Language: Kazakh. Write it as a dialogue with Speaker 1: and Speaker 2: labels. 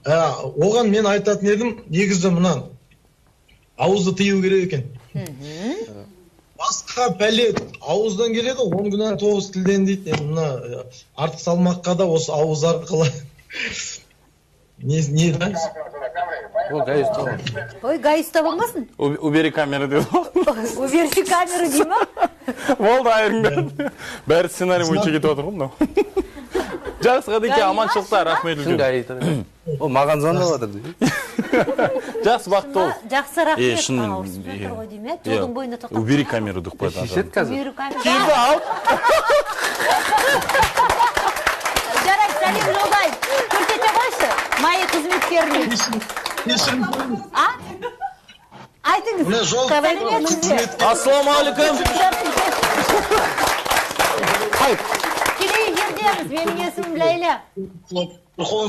Speaker 1: Оған мен айтатын едім, негізі мына ауызды тыю керек екен. Басқа пәле ауыздан келеді, 10 күнә 9 тілден дейді. Енді мына артық салмаққа да осы ауыз арқылы не да?
Speaker 2: Ол ГАИ ұстап.
Speaker 3: Ой, ГАИ ұстап алмасын.
Speaker 4: Убери камеру деді.
Speaker 3: Убери камеру дей ма?
Speaker 4: Болды, айырыңдар. Бәрі сценарий бойынша кетіп жатыр ғой мынау. Жақсы, Ғадеке, аманшылықта, рахмет
Speaker 2: Шын
Speaker 4: үлкен.
Speaker 2: ГАИ тұр. Ол маған звондап жатыр дейді.
Speaker 4: Жақсы, бақытты бол.
Speaker 3: Жақсы, рахмет.
Speaker 4: Шынымен,
Speaker 3: Ұрысып жатыр ғой деймін,
Speaker 4: иә.
Speaker 3: Жолдың бойында тоқтап.
Speaker 4: Убери камеру деп қояды.
Speaker 2: Шешеді қазір.
Speaker 3: Убери камеру.
Speaker 4: Киімді ал.
Speaker 3: Жарайды, сәлем жолдайын. Көрсете қойшы, МАИ қызметкеріне.
Speaker 1: Кешірім.
Speaker 3: А? Айтыңыз.
Speaker 1: Міне жол
Speaker 3: Сәлеметсіз бе?
Speaker 4: Ассалаумағалейкум.
Speaker 3: Тікелей эфирдеміз. Менің есімім Ләйлә.
Speaker 1: Қолыңыз